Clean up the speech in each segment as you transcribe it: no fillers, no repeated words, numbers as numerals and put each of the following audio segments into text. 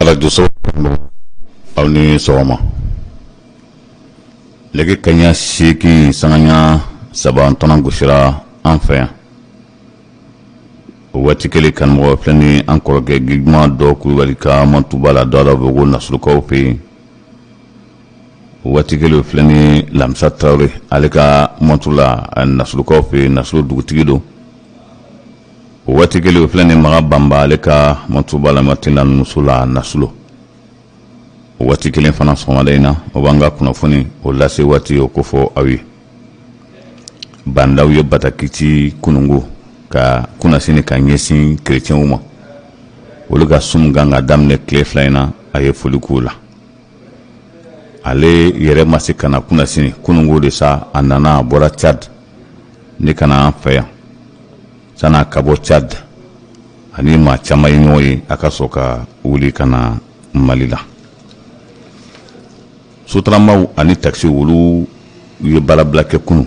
Arajoso aw ni sɔgɔma. Nɛgɛ kaɲa 8 sanga ɲa 3 tɔnɔ gosira an fɛ yan. O waati kelen, kanumɔgɔ filɛ ni an kɔrɔkɛ Giguma dɔ Kulubali ka mantuba la dɔ bɛ ko Nasulukaw fɛ yen. O waati kelen, filɛ ni Lamisa Tarawele, ale ka mantu la Nasulukaw fɛ yen, Nasulu dugutigi don. O waati kelen, filɛ ni Maga Banba, ale ka mantuba la Matina muso la Nasulu. O waati kelen fana, sɔgɔmada in na, o b'an ka kunnafoni o lase waati o kofɔ aw ye. Bah N'Daw ye bataki ci kunungo ka kunnasini ka ɲɛsin kerecɛnw ma, olu ka sun kan ka daminɛ tile 2 in na. A ye foli k'u la. Ale yɛrɛ ma se ka na kunnasini, kunungo de sa a nana. A bɔra Tchad ne ka na an fɛ yan. San'a ka bɔ Tchad, ani maa caman ye ɲɔgɔn ye, a ka sɔrɔ ka wuli ka na Mali la. Sotaramaw ani takisi, olu ye baarabila kɛ kunun.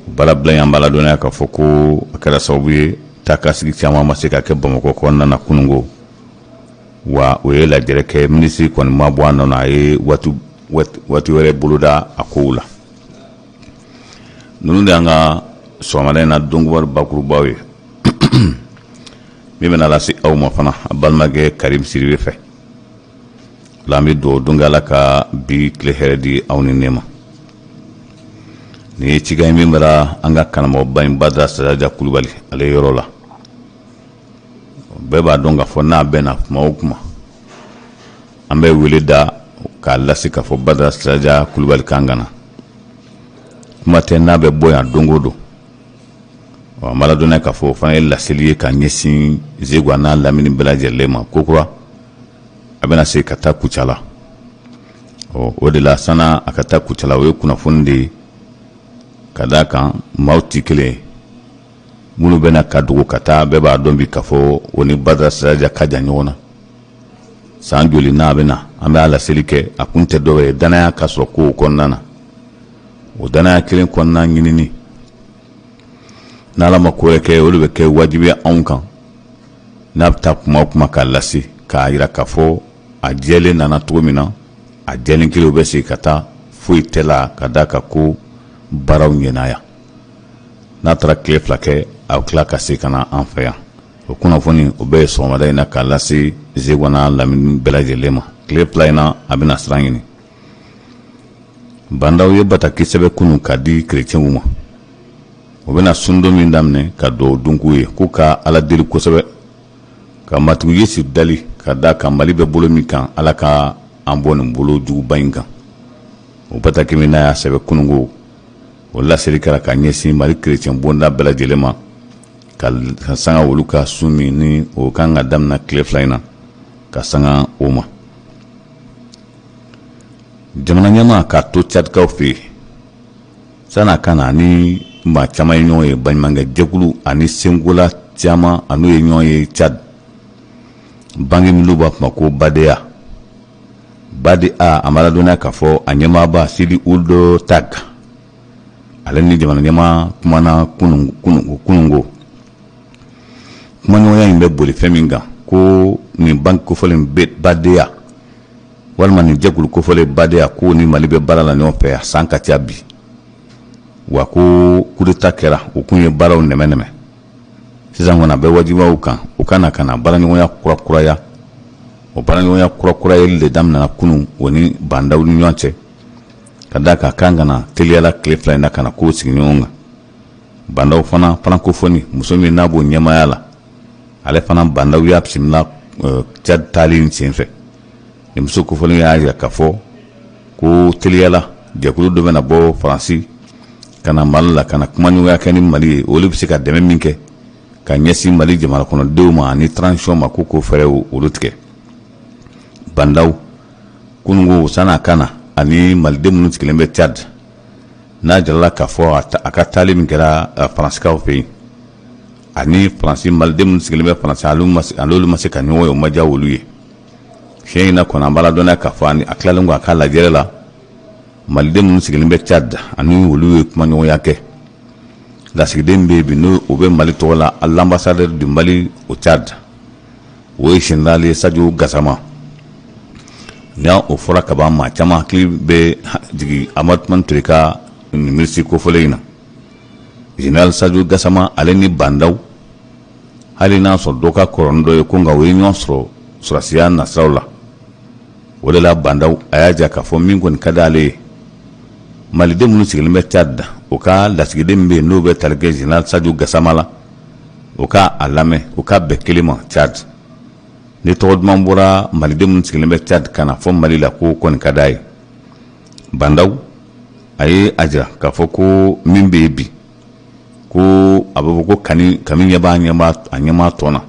Baarabila in, an b'a ladɔnniya k'a fɔ ko a kɛra sababu ye taa ka sigi caman ma se ka kɛ Bamakɔ kɔnɔna na kunungo. Wa o ye lajɛrɛ kɛ, minisiri kɔni ma bɔ a nɔ na, a ye waati wɛrɛ boloda a kow la. Ninnu de y'an ka sɔgɔmada in na donkibaru bakurubaw ye min bɛna lase aw ma fana a balimakɛ Karim Sidibe fɛ la. An bɛ dugawu don kɛ, Ala ka bi tile hɛrɛ di aw ni ne ma. Nin ye cikan ye min bɔra an ka karamɔgɔba in Badara Siraja Kulubali ale yɔrɔ la. Bɛɛ b'a dɔn k'a fɔ n'a bɛ na kuma o kuma, an bɛ wele da k'a lase k'a fɔ Badara Siraja Kulubali kan ka na. Kuma tɛ n'a bɛ bɔ yan don o don. Ɔ, an b'a ladɔnniya k'a fɔ o fana ye laseli ye ka ɲɛsin Zegwa n'a lamini bɛɛ lajɛlen ma. Kokura a bɛna se ka taa Kucala. Ɔ, o de la, sanni a ka taa Kucala, o ye kunnafoni de ye ka d'a kan maaw tɛ kelen ye. Minnu bɛna ka dogo ka taa, bɛɛ b'a dɔn bi k'a fɔ o ni Badara Siraja ka jan ɲɔgɔn na san joli. N'a bɛ na, an bɛ a laseli kɛ. A kun tɛ dɔwɛrɛ ye, danaya ka sɔrɔ kow kɔnɔna na. O danaya kelen kɔnɔna ɲinini, n'Ala ma ko wɛrɛ kɛ, o de bɛ kɛ wajibi anw kan. N'a bɛ taa kuma o kuma, k'a lase k'a jira k'a fɔ a jɛlen nana cogo min na, a jɛlen kelen bɛ segin ka taa, foyi tɛ la ka d'a kan ko baaraw ɲɛna yan. N'a taara tile 2 kɛ, a bɛ tila ka se ka na an fɛ yan. O kunnafoni o bɛɛ ye sɔgɔmada in na k'a lase Zegwa n'a lamini bɛɛ lajɛlen ma. Tile 2 in na, a bɛna siran ɲini. Bah N'Daw ye bataki sɛbɛn kunun k'a di kerecɛnw ma. O bɛna sundon min daminɛ, ka dugawu don k'u ye k'u ka Ala deli kosɛbɛ, ka Matigi Yesu dali ka da kan Mali bɛ bolo min kan, Ala ka an bɔ nin bolo juguba in kan. O bataki min n'a y'a sɛbɛn kunungo, o laseli kɛra ka ɲɛsin Mali kerecɛn bonda bɛɛ lajɛlen ma, ka sanga olu ka sun min ni o kan ka daminɛ tile 2 in na, ka sanga o ma. Jamana ɲɛmaa k'a to Tchadkaw fɛ yen, san'a ka na, ni maa caman ye ɲɔgɔn ye, baɲumankɛ jɛkulu ani senkola caman, a n'u ye ɲɔgɔn ye Tchad. Banque minnu b'a fɔ ma ko Badea, Badea, a ma ladɔnniya k'a fɔ a ɲɛmaaba Sidi Ould Tag, ale ni jamana ɲɛmaa kumana kunungo. Kumaɲɔgɔnya in bɛ boli fɛn min kan, ko nin banque kofɔlen Badea walima nin jɛkulu kofɔlen Badea, ko ni Mali bɛ baara la ɲɔgɔn fɛ a san ka ca bi. Wa ko coup d'état kɛra, o kun ye baaraw nɛmɛ nɛmɛ. Sisan kɔni, a bɛ wajibiya u kan, u ka na ka na baaraɲɔgɔnya kurakuraya. O baaraɲɔgɔnya kurakurayali de daminɛna kunun o ni Bah N'Daw ni ɲɔgɔn cɛ, ka d'a kan kan ka na teliyala tile 2 in na ka na kow sigi ɲɔgɔn kan. Bah N'Daw fana, francophonie muso min n'a b'o ɲɛmaaya la, ale fana Bah N'Daw y'a bisimila Tchad taali in sen fɛ. Nin muso kofɔlen y'a jira k'a fɔ ko teliyala jɛkulu dɔ bɛna bɔ Faransi ka na Mali la, ka na kumaɲɔgɔnya kɛ ni Mali ye. Olu bɛ se ka dɛmɛ min kɛ ka ɲɛsin Mali jamana kɔnɔdenw ma ani transition ma, ko k'o fɛɛrɛ olu tigɛ. Bah N'Daw kunungo, san'a ka na, ani maliden minnu sigilen bɛ Tchad, n'a jirala k'a fɔ a ka taali min kɛra Faransikaw fɛ yen, ani Faransi maliden minnu sigilen bɛ Faransi, olu ma se ka ɲɔgɔn ye, o ma diya olu ye. Siɲɛ in na kɔni, an b'a ladɔnniya k'a fɔ a tilalen kɔ a ka lajɛrɛ la, maliden minnu sigilen bɛ Tchad, ani olu ye kumaɲɔgɔnya kɛ. Lasigiden bɛ yen bi, n'o o bɛ Mali tɔgɔ la, l'ambassadeur du Mali au Tchad, O ye général Sajo Gasama. Ni o fɔra kaban, maa caman hakili bɛ jigin Amadu Tumani Ture ka nin minisiri kofɔlen in na. Général Sajo Gasama, ale ni Ba Ndaw, hali n'a sɔrɔ dɔ ka kɔrɔ ni dɔ ye ko, nka o ye ɲɔgɔn sɔrɔ sɔrɔdasiya nasiraw la. O de la Ba Ndaw a y'a jira k'a fɔ min kɔni ka di ale ye, maliden minnu sigilen bɛ Tchad, o ka lasigiden min bɛ yen n'o bɛ tali kɛ général Sajo Gasama la, o ka a lamɛn, o ka bɛn kelen ma Tchad. Ni tɔgɔ duman bɔra maliden minnu sigilen bɛ Tchad ka na fɔ Mali la, ko kɔni ka d'a ye. Ba Ndaw a ye a jira k'a fɔ ko min bɛ yen bi, ko a bɛ fɔ ko kami ɲɛ b'a a ɲɛmaa tɔn na,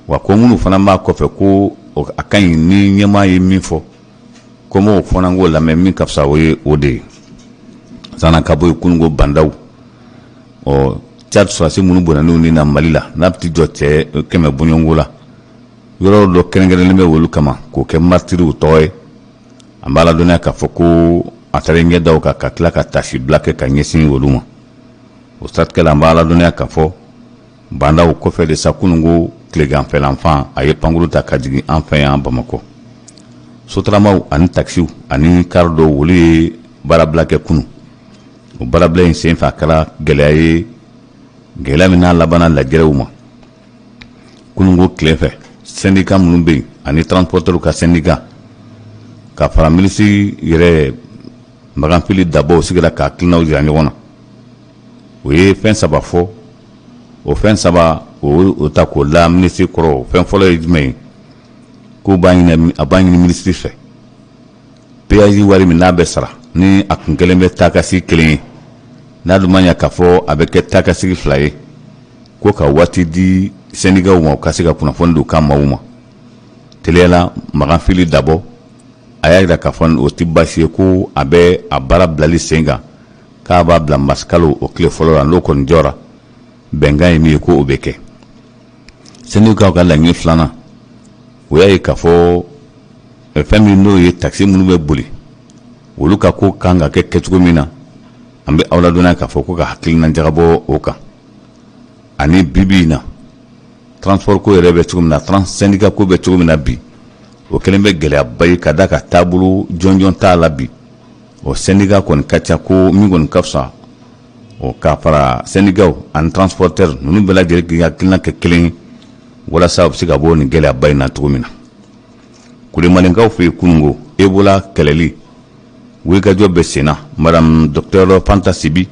wa ko minnu fana b'a kɔfɛ, ko a ka ɲi ni ɲɛmaa ye min fɔ, ko m'o fana k'o lamɛn, min ka fisa o ye o de ye. San'a ka bɔ yen kununko, Ba Ndaw, ɔ Tchad sɔrɔdasi minnu bɔnɛn'u ni na Mali la, n'a bɛ t'i jɔ cɛ 100 bɔɲɔgɔnko la, yɔrɔ dɔ kɛrɛnkɛrɛnlen bɛ olu kama k'o kɛ maritiriw tɔgɔ ye. An b'a ladɔnniya k'a fɔ ko a taara ɲɛ da o kan ka tila ka taasibila kɛ ka ɲɛsin olu ma. O siratigɛ la, an b'a ladɔnniya k'a fɔ Ba Ndaw kɔfɛ de sa, kununko tileganfɛlanfan, a ye pankuru ta ka jigin an fɛ yan Bamakɔ. Sotaramaw ani takisiw ani kari dɔw, olu ye baarabila kɛ kunun. O baarabila in senfɛ, a kɛra gɛlɛya ye, gɛlɛya min n'a labanna lajɛrɛw ma. Kununko tile fɛ, syndicat minnu bɛ yen ani transporteur ka syndicat ka fara minisiri yɛrɛ Makan Fili Dabɔ sigira ka hakilinaw jira ɲɔgɔn na. O ye fɛn saba fɔ. O fɛn saba o ta k'o la minisiri kɔrɔ. Fɛn fɔlɔ ye jumɛn ye? Ko b'a ɲini, a b'a ɲini minisiri fɛ, péage wari min n'a bɛ sara, ni a kun kelen bɛ taa ka segin kelen ye, n'a dun ma ɲɛ k'a fɔ a bɛ kɛ taa ka segin fila ye, ko ka waati di sɛndikaw ma, u ka se ka kunnafoni di u ka maaw ma teliyala. Makan Fili Dabɔ a y'a jira k'a fɔ o tɛ baasi ye, ko a bɛ a baara bilali sen kan, k'a b'a bila marisikalo o tile fɔlɔ la. N'o kɔni jɔra, bɛnkan ye min ye, ko o bɛ kɛ. Sɛndikaw ka laɲini filanan, o y'a ye k'a fɔ fɛn min n'o ye takisi minnu bɛ boli, olu ka ko kan ka kɛ kɛcogo min na, an bɛ aw ladɔnniya k'a fɔ ko ka hakilina jagabɔ o kan. Ani bibi in na, transport ko yɛrɛ bɛ cogo min na, syndicat ko bɛ cogo min na bi, o kɛlen bɛ gɛlɛyaba ye ka da ka taabolo jɔnjɔn t'a la bi. O syndicat kɔni ka ca, ko min kɔni ka fisa, o ka fara syndicatw ani transporteur ninnu bɛɛ lajɛlen k'i hakilina kɛ kelen ye, walasa u bɛ se ka bɔ nin gɛlɛyaba in na cogo min na. Kulemalikaw fɛ yen kununko, Ebola kɛlɛli wulikajɔ bɛ senna. Madame docteur Fanta Sibi,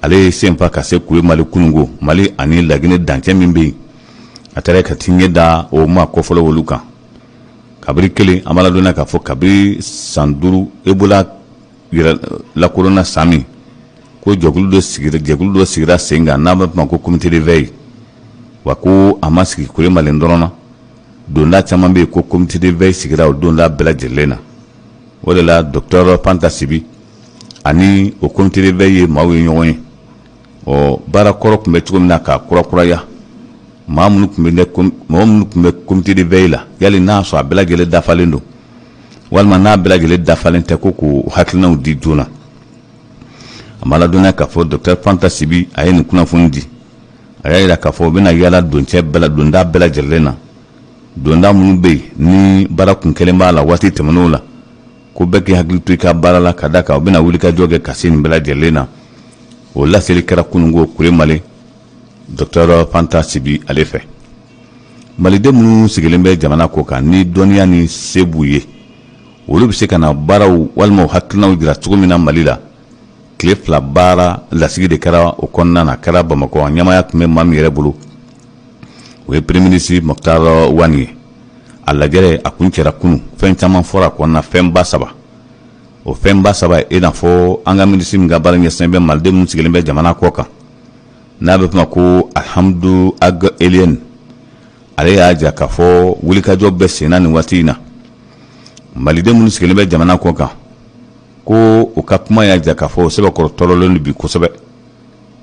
ale ye sen fa ka se Kuremale kununko, Mali ani Laginɛ dancɛ min bɛ yen. A taara ka t'i ɲɛ da o maa kɔfɔlɔ olu kan. Kabiri kelen, an b'a ladɔnniya k'a fɔ kabiri san 5 Ebola yɛrɛ lakodɔnna san min, ko jɛkulu dɔ sigira sen kan n'a bɛ fɔ ma ko comité de veille. Wa ko a ma sigi Kuremale dɔrɔn na, donda caman bɛ yen ko comité de veille sigira o donda bɛɛ lajɛlen na. O de la docteur Fanta Sibi ani o comité de veille ye maaw ye ɲɔgɔn ye. Ɔ baara kɔrɔ tun bɛ cogo min na, k'a kurakuraya, mɔgɔ minnu tun bɛ comité de veille la, yali n'a sɔrɔ a bɛɛ lajɛlen dafalen don walima n'a bɛɛ lajɛlen dafalen tɛ, ko k'o hakilinaw di joona. A ma ladɔnniya k'a fɔ docteur Fanta Sibi a ye nin kunnafoni di. A y'a jira k'a fɔ u bɛna yala doncɛ bɛɛ la, donda bɛɛ lajɛlen na, donda minnu bɛ yen ni baara kun kelen b'a la waati tɛmɛnenw la, ko bɛɛ k'i hakili to i ka baara la, ka da kan u bɛna wulikajɔ kɛ ka se nin bɛɛ lajɛlen na. O laseli kɛra kununko Kuremale, docteur Fanta Sibi ale fɛ. Maliden minnu sigilen bɛ jamana kɔ kan, ni dɔnniya ni se b'u ye, olu bɛ se ka na baaraw walima u hakilinaw jira cogo min na Mali la, tile 2 baara lasigi de kɛra o kɔnɔna na. Kɛra Bamakɔ. Ɲɛmaaya tun bɛ maa min yɛrɛ bolo, o ye premier ministre Moctar Ouane ye. A lajɛrɛ a kun cɛra kunun. Fɛn caman fɔra a kɔnɔna, fɛnba saba. O fɛnba saba, i n'a fɔ an ka minisiri min ka baara ɲɛsinnen bɛ maliden minnu sigilen bɛ jamana kɔ kan, n'a bɛ fɔ ma ko Alhamdou Ag Elene, ale y'a jira k'a fɔ wulikajɔ bɛ senna nin waati in na, maliden minnu sigilen bɛ jamana kɔ kan, ko u ka kuma y'a jira k'a fɔ o sɛbɛkɔrɔ tɔɔrɔlen don bi kosɛbɛ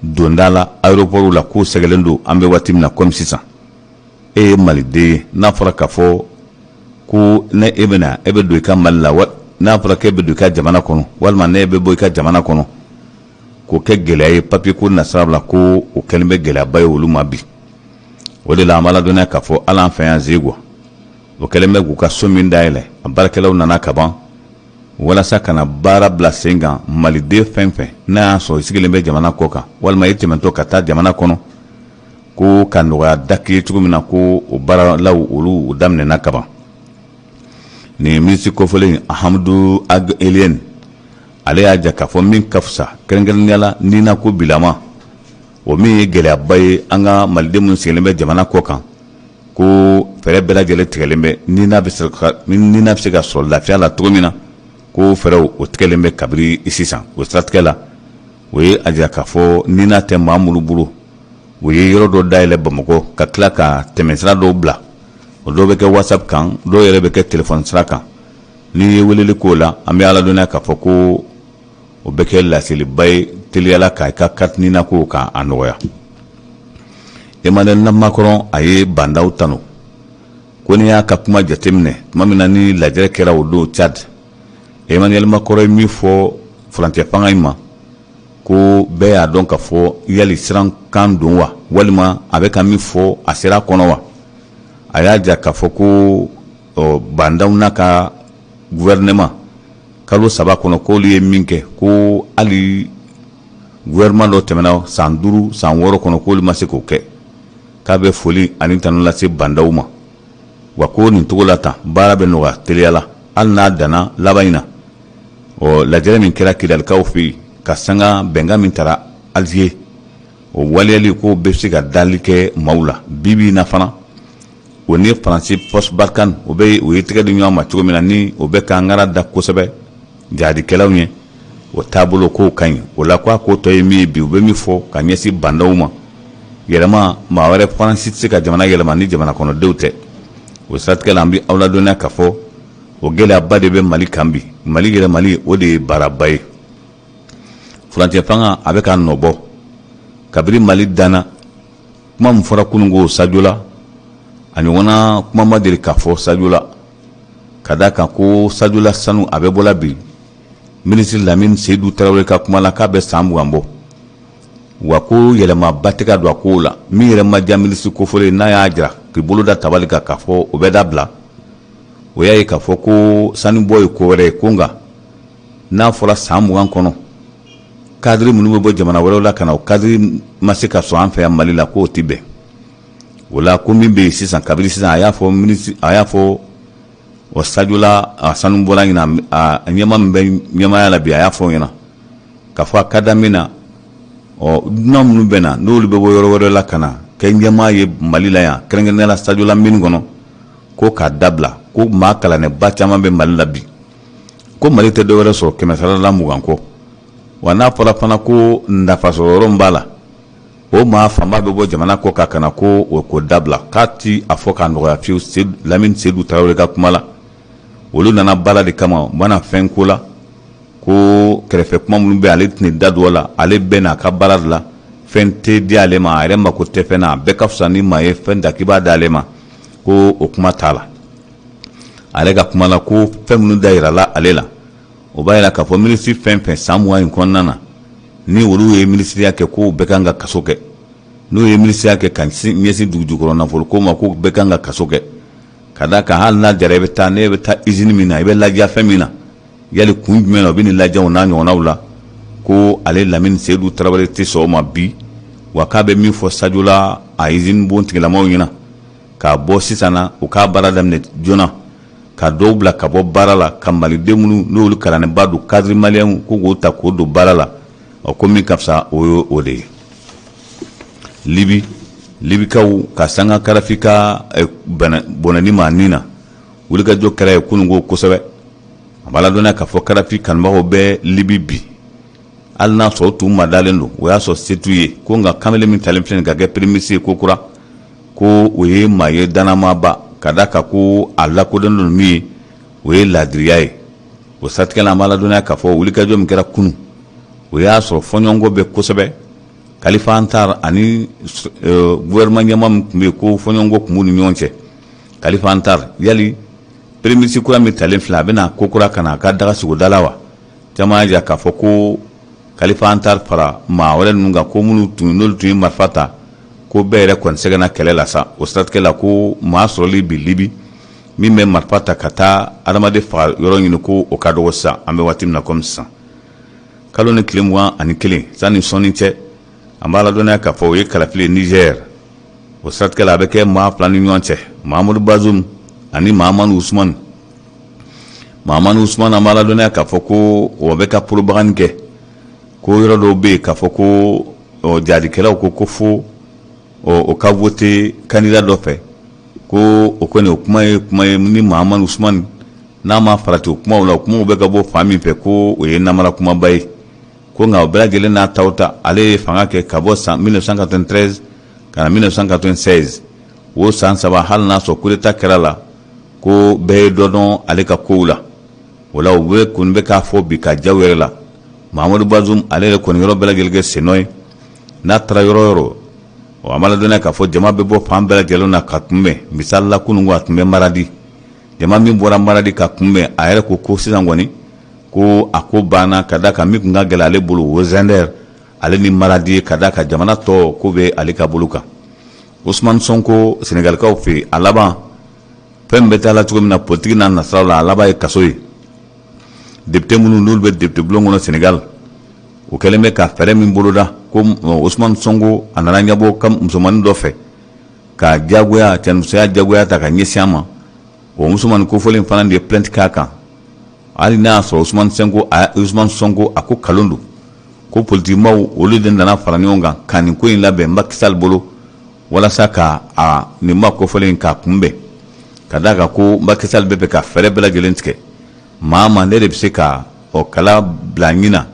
donda la, aéroport la, k'u sɛgɛlen don an bɛ waati min na komi sisan. E ye maliden ye, n'a fɔra k'a fɔ ko ne e bɛna e bɛ don i ka Mali la, n'a fɔra k'e bɛ don i ka jamana kɔnɔ walima ne bɛ bɔ i ka jamana kɔnɔ, k'o kɛ gɛlɛya ye papier ko nasira la, ko o kɛlen bɛ gɛlɛyaba ye olu ma bi. O de la an b'a ladɔnniya k'a fɔ hali an fɛ yan Zegwa, o kɛlen bɛ k'u ka so min dayɛlɛ, a baarakɛlaw nana ka ban walasa ka na baara bila sen kan. Maliden fɛn fɛn n'a y'a sɔrɔ i sigilen bɛ jamana kɔ kan walima i tɛmɛntɔ ka taa jamana kɔnɔ, ko ka nɔgɔya da k'i ye cogo min na, ko o baaralaw olu daminɛna ka ban. Nin minisiri kofɔlen Ahamadu Ag Eliyɛni, ale y'a jira k'a fɔ min ka fisa kɛrɛnkɛrɛnnenya la nina ko bilama, o min ye gɛlɛyaba ye an ka maliden minnu sigilen bɛ jamana kɔ kan, ko fɛɛrɛ bɛɛ lajɛlen tigɛlen bɛ nina bɛ se ka sɔrɔ lafiya la cogo min na, ko fɛɛrɛw o tigɛlen bɛ kabiri sisan. O siratigɛ la, o ye a jira k'a fɔ nina tɛ maa minnu bolo, o ye yɔrɔ dɔ dayɛlɛ Bamakɔ ka tila ka tɛmɛsira dɔw bila. O dɔw bɛ kɛ WhatsApp kan, dɔw yɛrɛ bɛ kɛ telefɔni sira kan. N'i ye weleli k'o la, an bɛ a ladɔnniya k'a fɔ ko o bɛ kɛ laseliba ye teliyala k'a ka carte nina ko k'a nɔgɔya. Emmanuel Macron, a ye Ba Ndaw tanu ko n'i y'a ka kuma jateminɛ, tuma min na ni lajɛrɛ kɛra o don Tchad, Emmanuel Macron ye min fɔ furancɛ fanga in ma, ko bɛɛ y'a dɔn k'a fɔ yali sirankan don wa, walima a bɛ ka min fɔ a sera a kɔnɔ wa. A y'a jira k'a fɔ ko Ba Ndaw n'a ka gouvernement kalo 3 kɔnɔ, k'olu ye min kɛ, ko hali gouvernement dɔ tɛmɛna san 5, san 6 kɔnɔ, k'olu ma se k'o kɛ. K'a bɛ foli ani tanu lase Ba Ndaw ma, wa ko nin cogo la tan, baara bɛ nɔgɔya teliya la hali n'a danna laban in na. Ɔ lajɛrɛ min kɛra Kidalikaw fɛ yen ka sanga bɛnkan min tara Alger, o waleyali ko bɛ se ka dali kɛ maaw la bi bi in na fana. O ni Faransi Force Barkhane, o bɛ o ye tɛgɛ di ɲɔgɔn ma cogo min na, ni o bɛ k'an kara da kosɛbɛ jihadikɛlaw ɲɛ, o taabolo kow ka ɲi. O la ko a ko tɔ ye min ye bi, u bɛ min fɔ ka ɲɛsin Ba Ndaw ma, yɛlɛma maa wɛrɛ Faransi tɛ se ka jamana yɛlɛma ni jamana kɔnɔdenw tɛ. O siratigɛ la, an bɛ aw ladɔnniya k'a fɔ o gɛlɛyaba de bɛ Mali kan bi. Mali yɛlɛmali, o de ye baaraba ye. Furancɛ fanga a bɛ ka nɔbɔ kabiri Mali danna. Kuma min fɔra kununko Sadiola, a ɲɔgɔnna kuma ma deli k'a fɔ Sadiola, ka d'a kan ko Sadiola sanu a bɛ bɔla bi. Minisiri Lamine Seydou Tarawele ka kuma la, k'a bɛ san 20 bɔ, wa ko yɛlɛmaba tɛ ka don a kow la. Min yɛrɛ ma diya minisiri kofɔlen, n'a y'a jira k'i bolo da tabali kan k'a fɔ o bɛ dabila, o y'a ye k'a fɔ ko sanubɔ ye ko wɛrɛ ye. Ko nka n'a fɔra san 20 kɔnɔ, kadiri minnu bɛ bɔ jamana wɛrɛw la ka na, o kadiri ma se ka sɔrɔ an fɛ yan Mali la, k'o tɛ bɛn. O la ko min bɛ yen sisan, kabiri sisan a y'a fɔ minisiri, a y'a fɔ o Sadiola a sanubɔla ɲɛna, a ɲɛmaa min bɛ ɲɛmaaya la bi, a y'a fɔ o ɲɛna k'a fɔ a ka da min na, ɔ dunan minnu bɛ na, n'olu bɛ bɔ yɔrɔ wɛrɛ la ka na kɛ ɲɛmaa ye Mali la yan, kɛrɛnkɛrɛnnenya la Sadiola mine kɔnɔ, ko k'a dabila. Ko maa kalannenba caman bɛ Mali la bi, ko Mali tɛ dɔwɛrɛ sɔrɔ kɛmɛ sara la 20 kɔ. Wa n'a fɔra fana ko nafa sɔrɔ yɔrɔ min b'a la, o maa fanba bɛ bɔ jamana kɔ kan ka na, ko o ko dabila, k'a ti a fɔ k'a nɔgɔya fiyewu. Lamine Seydou Tarawele ka kuma la, olu nana baara de kama, u mana fɛn ko la, ko kɛrɛfɛ kuma minnu bɛ, ale tɛna da don a la. Ale bɛ n'a ka baara de la, fɛn tɛ di ale ma, a yɛrɛ mako tɛ fɛn na. A bɛɛ ka fisa ni maa ye fɛn ta k'i b'a d'ale ma, ko o kuma t'a la. Ale ka kuma la, ko fɛn minnu da yirala ale la, o b'a yira k'a fɔ minisiri fɛn fɛn san 20 in kɔnɔna na, ni olu ye minisiriya kɛ, k'o bɛɛ kan ka kaso kɛ. N'u ye minisiriya kɛ ka ɲɛsin dugujukɔrɔ nafolo ko ma, k'o bɛɛ kan ka kaso kɛ, ka d'a kan hali n'a jara, i bɛ taa, n'e bɛ taa usine min na, i bɛ ladiya fɛn min na, yali kun jumɛn na o bɛ nin ladiya, o n'a ɲɔgɔnnaw la. Ko ale Lamine Seydou Tarawele tɛ sɔn o ma bi. Wa k'a bɛ min fɔ Sadiola a usine bon tigilamaw ɲɛna, k'a bɔ sisan na, u k'a baara daminɛ joona, ka dɔw bila ka bɔ baara la, ka maliden minnu n'olu kalannenba don, cadre malien, ko k'o ta k'o don baara la. Ɔ ko min ka fisa, o ye o de ye. Libi, Libikaw ka sanga Kadafi ka bɔnɛni ma nin na, wulikajɔ kɛra ye kununko kosɛbɛ. A b'a ladɔnniya k'a fɔ Kadafi kanubagaw bɛ Libi bi, hali n'a sɔrɔ tun madalen don, o y'a sɔrɔ se t'u ye. Ko nka kamalen min talen filɛ ka kɛ premier ministre ye ko kura, ko o ye maa ye dannamaaba, ka d'a kan ko a lakodɔnnen don min ye, o ye laadiriya ye. O siratigɛ la, an b'a ladɔnniya k'a fɔ wulikajɔ min kɛra kunun, o y'a sɔrɔ fɔɲɔgɔnkɔ bɛ kosɛbɛ Kalifa Haftar ani gouvernement ɲɛmaa min tun bɛ yen, ko fɔɲɔgɔnkɔ tun b'u ni ɲɔgɔn cɛ. Kalifa Haftar, yali premier ministre kura min talen filɛ, a bɛna ko kura ka na a ka daga sigi o da la wa? Caman y'a jira k'a fɔ ko Kalifa Haftar fara maa wɛrɛ ninnu kan, ko minnu tun n'olu tun ye marifa ta. Ko bɛɛ yɛrɛ kɔni sɛgɛnna kɛlɛ la sa. O siratigɛ la, ko maa sɔrɔli bi Libi min bɛ marifa ta ka taa adamaden faga yɔrɔ ɲini, ko o ka dɔgɔ sisan, an bɛ waati min na komi sisan. Kalo ni tile 21, sani sɔɔni cɛ, an b'a ladɔnniya k'a fɔ o ye kalafili ye Niger. O siratigɛ la, a bɛ kɛ maa fila ni ɲɔgɔn cɛ, Mahamadu Bazum ani Mahamadu Usumani. Mahamadu Usumani, an b'a ladɔnniya k'a fɔ ko o bɛ ka propagande kɛ ko yɔrɔ dɔw bɛ yen k'a fɔ ko jadikɛlaw ko fo o ka voter candidat dɔ fɛ, ko o kɔni o kuma ye kuma ye ni Mahamadu Usumani n'a ma farati o kumaw la, o kumaw bɛ ka bɔ fan min fɛ, ko o ye namara kumaba ye. Ko nka o bɛɛ lajɛlen n'a taw ta, ale ye fanga kɛ ka bɔ san 1993 ka na 1996, o san 3, hali n'a sɔrɔ coup d'état kɛra la, ko bɛɛ ye dɔ dɔn ale ka kow la. O la, u bɛ kɔni bɛ k'a fɔ bi ka jaw yɛrɛ la, Mahamadu Bazum ale yɛrɛ kɔni yɔrɔ bɛɛ lajɛlen kɛ sennɔ ye. N'a taara yɔrɔ yɔrɔ, an b'a ladɔnniya k'a fɔ jama bɛ bɔ fan bɛɛ lajɛlen na ka kunbɛn. Misali la, kunun a tun bɛ Maradi. Jama min bɔra Maradi ka kunbɛn, a yɛrɛ ko sisan kɔni ko a ko banna, ka da kan min tun ka gɛlɛn ale bolo, o Zɛndɛr ale ni Maradi ye, ka da kan jamana tɔ ko bɛ ale ka bolo kan. Usumani Sonko, Senegalikaw fɛ, a laban fɛn bɛ taa la cogo min na politiki n'a nasiraw la, a laban ye kaso ye. Député minnu n'olu bɛ député bulon kɔnɔ Senegal, o kɛlen bɛ ka fɛɛrɛ min boloda ko Usumani Sonko a nana ɲɛbɔ ka musomannin dɔ fɛ ka jagoya cɛnimusoya jagoya ta ka ɲɛsin a ma, o musomannin kofɔlen fana de ye plainte k'a kan. Hali n'a y'a sɔrɔ Usumani Sonko a ko kalon don, ko politikimaw olu de nana fara ɲɔgɔn kan ka nin ko in labɛn Macky Sall bolo walasa ka a nin maa kofɔlen k'a kunbɛn, ka d'a kan ko Macky Sall bɛ fɛ ka fɛɛrɛ bɛɛ lajɛlen tigɛ maa ma ne de bɛ se ka ɔ kala bila ɲin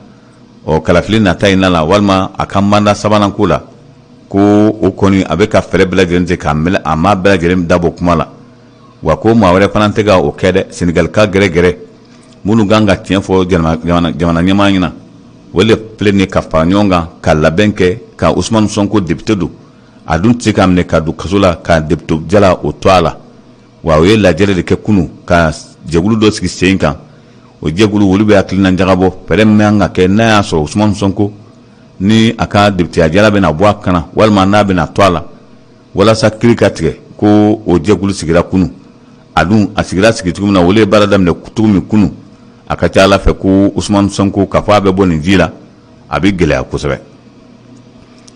ɔ kalafili nata in na la, walima a ka mandat sabanan ko la, ko o kɔni a bɛ ka fɛɛrɛ bɛɛ lajɛlen tigɛ k'a minɛ, a maa bɛɛ lajɛlen dabɔ kuma la. Wa ko maa wɛrɛ fana tɛ ka o kɛ dɛ, Senegal ka gɛrɛgɛrɛ minnu kan ka tiɲɛ fɔ jamana ɲɛmaa ɲɛna, o de filɛ nin ka fara ɲɔgɔn kan ka labɛn kɛ ka Usumani Sonko, député don, a dun tɛ se k'a minɛ ka don kaso la ka député jala o to a la. Wa o ye lajɛrɛ de kɛ kunun ka jɛkulu dɔ sigi sen kan. O jɛkulu, olu bɛ hakilina jagabɔ fɛɛrɛ min kan ka kɛ n'a y'a sɔrɔ Usumani Sonko ni a ka députéya jala bɛna bɔ a kan walima n'a bɛna to a la, walasa kiri ka tigɛ. Ko o jɛkulu sigira kunun. A dun a sigira sigi cogo min na, olu ye baara daminɛ cogo min kunun, a ka ca ala fɛ ko Usumani Sonko k'a fɔ a bɛ bɔ nin ji la, a bɛ gɛlɛya kosɛbɛ.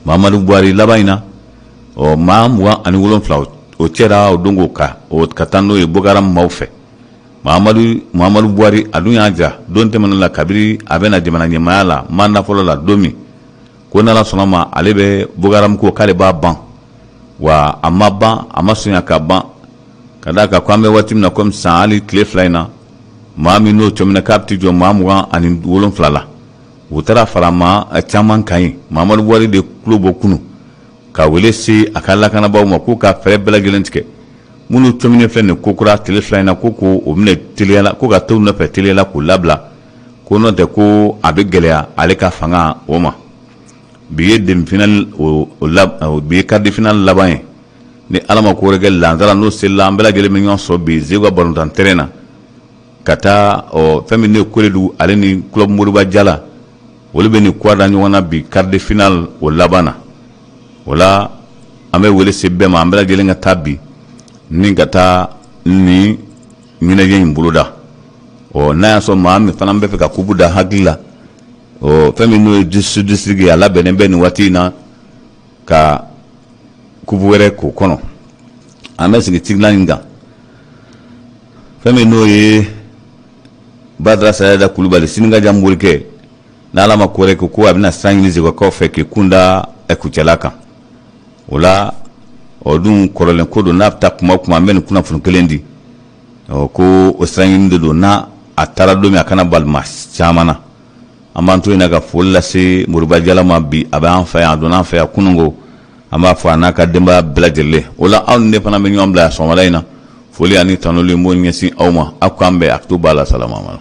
Mahamadu Buhari, laban in na, ɔ maa 27, o cɛra o don ka o ka taa n'o ye Boko Haram maaw fɛ. Mahamadu Buhari, a dun y'a jira don tɛmɛnen la, kabiri a bɛna jamana ɲɛmaaya la mandat fɔlɔ la don min, ko n'Ala sɔnna ma, ale bɛ Boko Haram ko k'ale b'a ban. Wa a ma ban, a ma sonya ka ban, ka d'a kan ko an bɛ waati min na komi sisan, hali tile 2 in na, maa min n'o cɔmina k'a bɛ t'i jɔ maa 27 la, u taara fara maa caman kan yen. Mahamadu Buhari de tulo bɔ kunun ka wele se a ka lakanabaaw ma k'u ka fɛɛrɛ bɛɛ lajɛlen tigɛ, minnu cɔminen filɛ nin kokura tile 2 in na, ko k'o minɛ teliya la, ko ka t'u nɔfɛ teliya la k'u labila, ko n'o tɛ ko a bɛ gɛlɛya ale ka fanga o ma. Bi ye demi-finale o bi ye quart de finale laban ye. Ni Ala ma ko wɛrɛ kɛ, lansara n'o selila, an bɛɛ lajɛlen bɛ ɲɔgɔn sɔrɔ bi Zeguwa balontan terrain na ka taa ɔ fɛn min ne ye Koledu ale ni club Moriba Jala, olu bɛ nin kura da ɲɔgɔn na bi quart de finale o laban na. O la, an bɛ wele se bɛɛ ma, an bɛɛ lajɛlen ka taa bi ni ka taa ni ɲɛnajɛ in boloda. Ɔ n'a y'a sɔrɔ maa min fana bɛ fɛ ka kupu da hakili la, ɔ fɛn min n'o ye district ye, a labɛnnen bɛ nin waati in na ka kupu wɛrɛ k'o kɔnɔ. An bɛ sigi tigilan in kan, fɛn min n'o ye Badara Sayada Kulubali, Sinigaja morikɛ, n'Ala ma ko wɛrɛ kɛ, ko a bɛna sira ɲini Zegwakaw fɛ k'i kun da Kucala kan. O la, o dun kɔrɔlen ko don, n'a bɛ taa kuma o kuma, an bɛ nin kunnafoni kelen di. Ɔ ko o sira ɲini de don, n'a a taara don min, a kana bali maa caman na. An b'an to yen na ka foli lase Moriba Jala ma. Bi a bɛ an fɛ yan, a donna an fɛ yan kununko. An b'a fɔ a n'a ka denbaya bɛɛ lajɛlen. O la, aw ni ne fana bɛ ɲɔgɔn bila sɔgɔmada in na. Foli ani tanuli, n b'o ɲɛsin aw ma. Aw k'an bɛn a to b'a la salama.